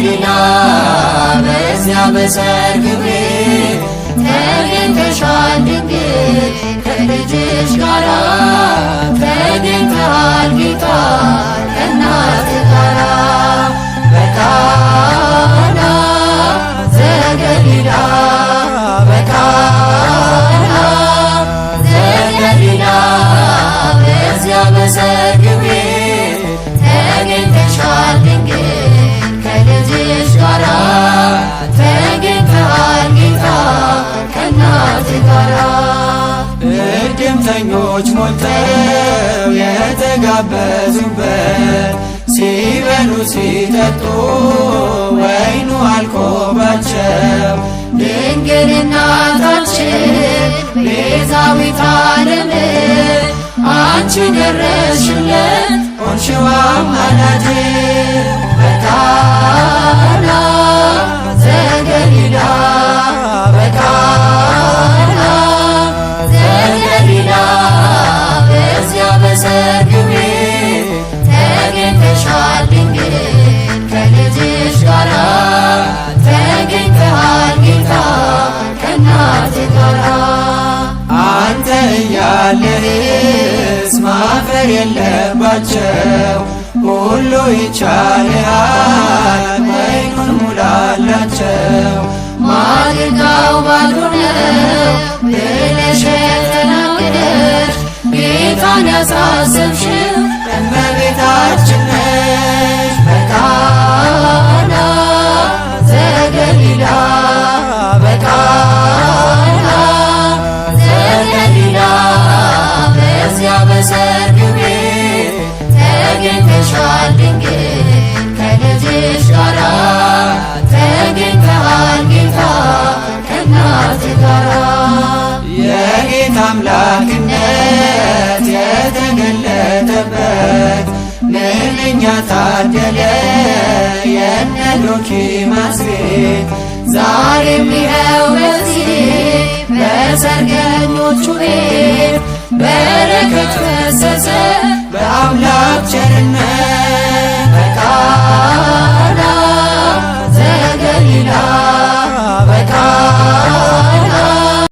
ዘገሊላ በዚያ በሰርግ ቤት ተገኝተሻል ድንግል ከልጅሽ ጋራ፣ ተገኝተሃል ጌታ ከእናት ጋራ። በቃና ዘገሊላ፣ በቃና ዘገሊላ በዚያ በሰርግ ቤት ተገኝተሻል ድንግል ከልጅሽ ጋራ፣ ተገኝተሃል ጌታ ከእናት ጋራ። እድምተኞች ሞልተው የተጋበዙበት፣ ሲበሉ ሲጠጡ ወይኑ አልቆባቸው፣ ድንግል እናታችን ቤዛዊተ ዓለም አንቺ ደረስሽለት ሆንሽው አማላጅ። በቃና ዘገሊላ፣ በቃና ዘገሊላ በዚያ በሰርግ ቤት ተገኝተሻል ድንግል ከልጅሽ ጋራ፣ ተገኝተሃል ጌታ ከእናት ጋራ። አንተ እያለህስ ማፈር የለባቸው፣ ሁሉ ይቻልሃል ወይኑን ሙላላቸው። ማድጋው ባዶ ነው ብለሽ የተናገርሽ፣ ጌታን ያሳሰብሽው እመቤታችን ነሽ። በቃና ዘገሊላ፣ በቃና ዘገሊላ በዚያ በሰርግ ቤት ተገኝተሻል ድንግል ከልጅሽ ጋራ፣ ተገኝተሃል ጌታ ከእናት ጋራ። የጌታ አምላክነት የተገለጠበት ምንኛ ታደለ የነ ዶኪማስ ቤት። ዛሬም ይኸው በዚህ በሰርገኞቹ ቤት በረከት ፈሰሰ።